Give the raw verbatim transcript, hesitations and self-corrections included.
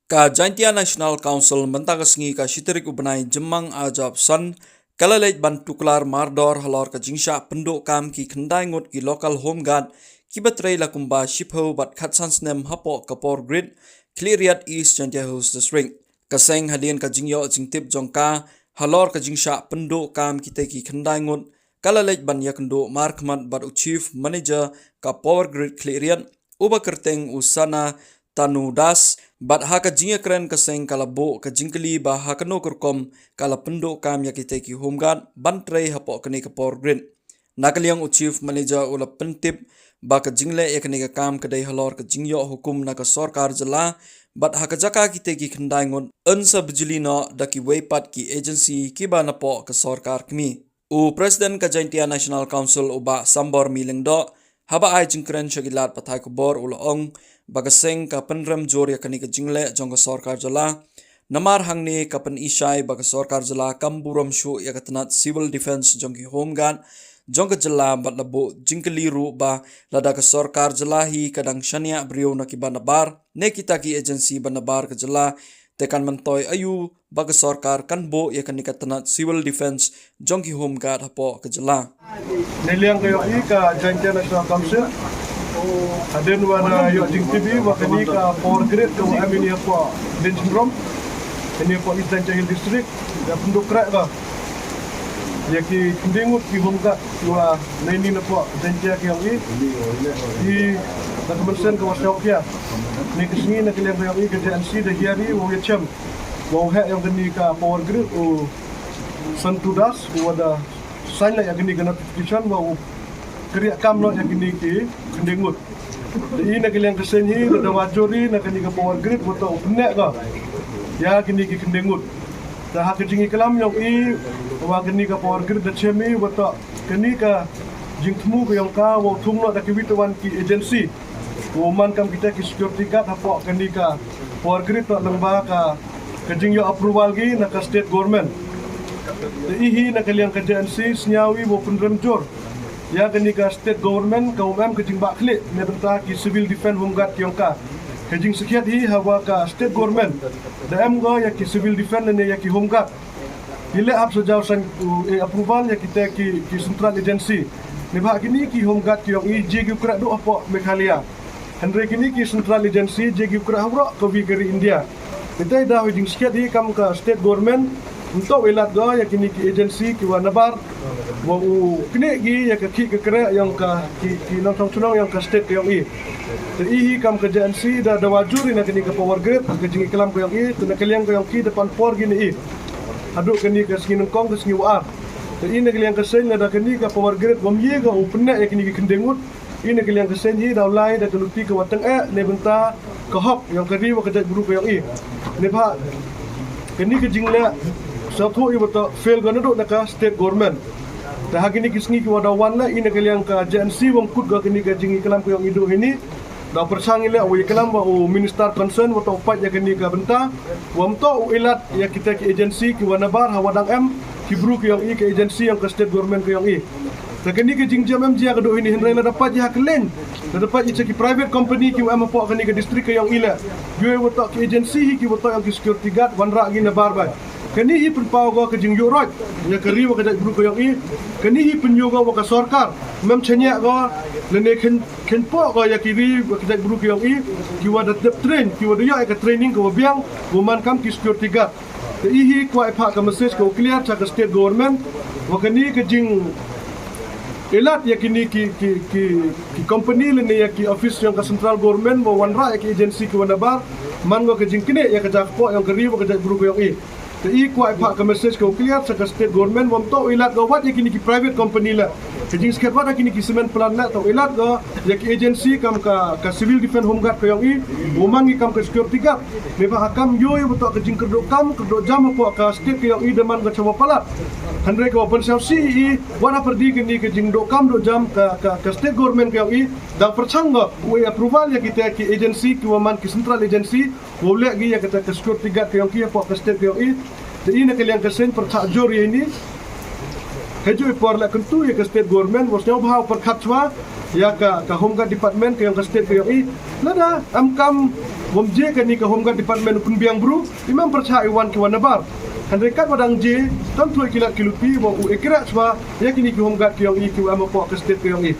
Ka Jaintia National Council mynta ka sngi ka shi tarik u bnai Jymmang Ajab San ka la leit ban tuklar mardor halor ka jingshah pynduh kam ki khyndai ngut ki local home guard kiba trei la kumba shiphew bad khatsan snem hapoh ka Power Grid, Khliehriat, East Jaintia Hills District. Ka seng hadien ka jingïoh jingtip jong ka halor ka jingshah pynduh kam kitei ki khyndai ngut ka la leit ban ïakynduh markhmat bad u Chief Manager ka Power Grid Khliehriat, uba kyrteng u Sana Tanu Das, bad ha ka jingïakren ka seng ka la buh ka jingkylli ba ha kano ka rukom ka la pynduh kam ïa kitei ki home guard ban trei hapoh kane ka Power Grid. Na ka liang u Chief Manager u la pyntip ba ka jingleh ïa kane ka kam ka dei halor ka jingïoh hukum na ka sorkar jylla, bad ha ka jaka kitei ki khyndai ngut yn sa bijli noh da kiwei pat ki agency kiba napoh ka sorkar kmie. U President ka Jaintia National Council u Bah Sambor Myllieng Doh, haba ai jingkren sha ki lad pathai khubor u la ong ba ka seng ka pynrem jur ïa kane ka jingleh jong ka sorkar jylla. Namar hangne ka pyni shai ba ka sorkar jylla kam burom shuh ïa ka tnat civil defence jong ki home guard jong ka jylla, bad la buh jingkylli ruh ba lada ka sorkar jylla hi ka dang shaniah briew na kiba nabar ne kita ki agency ba nabar ka jylla, te kan myntoi aïu ba ka sorkar kan buh ïa kane ka tnat civil defence jong ki home guard hapoh ka jylla. Na liang ka ïohi ka Jaintia National Council, hadien ba la ïoh jingtip ba kane ka Power Grid ka wa em ïa kane hapoh Dieng Symrom, kane hapoh East Jaintia Hill District, da pynduh kreh ka ïa ki khyndiat ngut ki home guard ki wa na ine napoh Jaintia ka ïohi. Ki na ka mynsiem ka wa sngewkhia. Na ka sngi na ka liang ka ïohi ka J N C da hiar ïa u ïa chem wa u heh ïa kane ka Power Grid u Santu Das, u wa da sign la ïa kane ka notification wa u kyrïa kam noh ïa kane ki khyndiat ngut. Te i na ka liang ka seng hi da dawa jur i na kane ka Power Grid wa toh u pynneh ka ïa kane ki khyndiat ngut. Te ha ka jingïaklam ïong i wa kane ka Power Grid da chem i wa toh kane ka jingthmu ka ïong ka wa u thung noh da kiwei kiwei ki agency wa u man kam kita ki security guard hapoh kane ka Power Grid toh lyngba ka ka jingïoh approval ki na ka state government. Te i hi na ka liang ka J N C sngewthuh i wa u pynrem jur ïa kane ka state government ka um em ka jingbah khlieh na bynta ki civil defence home guard ki ïong ka. Ka jingsngewthuh hi hawa ka state government da em ka ïa ki civil defence ne ïa ki home guard. Ki leh hap sa jaw san u, eh, approval ïa kita ki, ki central agency. Neibhah kine ki home guard ki ïong i jia ki u kreh duh hapoh Meghalaya. Hynrei kine ki central agency jia ki u kreh ha waroh kawi ka ri India. Kita i da hoi jingsngewthuh hi kam ka state government, ym toh u lad ka ïa kine ki agency ki wa nabar wa u knieh ki ïa ka khih ka kreh ïong ka ki, ki nongshong shnong ïong ka state ka ïong i. Te i hi kam ka J N C da dawa jur i na kane ka Power Grid, ka jingïaklam ka ïong i, te na ka liang ka ïong ki da pan por ki ne i. Haduh kane ka sngi nyngkong ka sngi wa ar. Te i na ka liang ka seng lada kane ka Power Grid wam ïa ka u pynneh ïa kine ki khyndiat ngut, i na ka liang ka seng hi da u lai da ka luti ka wa tang eh na bynta ka hok ïong ka ri wa ka jaitbru ka ïong i. Neibhah kane ka jingleh sngewthuh i wa toh fail ka naduh na ka state government. Te ha kine ki sngi ki wa da wan la i na ka liang ka J N C wam kut ka kane ka jingïaklam ka ïong i duh hini. Da pyrshang i leh wa ïaklam wa u minister concern wa toh u peit ïa kane ka bynta. Wam toh u lad ïa kita ki agency ki wa nabar hawa dang em ki bru ki ïong i, ka agency ïong ka state government ka ïong i. Te kane ka jingjia em jia ka duh hini, hynrei lada peit ïa ha kylleng, lada peit ïa ki private company ki wa em hapoh kane ka district ka ïong i leh, ïoh wa toh ki agency hi ki wa toh ïong ki security guard wanrah ki nabar bha. Kane hi pynpaw ka ka jingïoh roi ïa ka ri wa ka jaitbru ka ïong i. Kane hi pynïoh ka wa ka sorkar mem chaniah ka lane khein, khein poh ka ïa ki ri wa ka jaitbru ka ïong i, ki wa da dep train, ki wa da ïoh ïa ka training ka wa biang, wa man kam ki security guard. Te i hi kwah i phah ka message ka wa clear cha ka state government wa kane ka jing lad ïa kine ki, ki, ki, ki company lane ïa ki office ïong ka central government wa wanrah ïa ki agency ki wa nabar, man ka ka jingknieh ïa ka jaka poh ïong ka ri wa ka jaitbru ka ïong i. Te i kwah i phah ka message ka wa clear cha ka state government, wam toh u lad ka wat ïa kine ki private company leh. Ka jingskhem wat ïa kine ki cement plant leh, toh u lad ka ïa ki agency kam ka, ka civil defence home guard ka ïong i, wa man ki kam ka security guard. Neibhah ha kam ïoh i wa toh ka jingkyrduh kam, kyrduh jam hapoh ka state ka ïong i da man ka cha wa palat. Hynrei ka wa pynsaw shi i, wat ha pyrdi kane ka jingduh kam duh jam ka, ka, ka state government ka ïong i, da pyrshang ka wa approval ïa kita ki agency ki wa man ki central agency, wa u leh ki ïa kata ka security guard ka ïong ki hapoh ka state ka ïong i. Te i na ka liang ka seng pyrshah jur ïa ini. Heijooh i por la kyntu ïa ka state government, wat sngewbha u pyrkhat shuwa ïa ka, ka Home Guard Department ka ïong ka state ka ïong i. Lada em kam, wam je kani ka Home Guard Department u pynbiang bru, i mem pyrshah i wan ki wan nabar. Hynrei katba dang je, tam thuh ki lad ki luti, wa u ikrek shuwa ïa kini ki Home Guard ki ïong i, ki wa em hapoh ka state ka ïong i.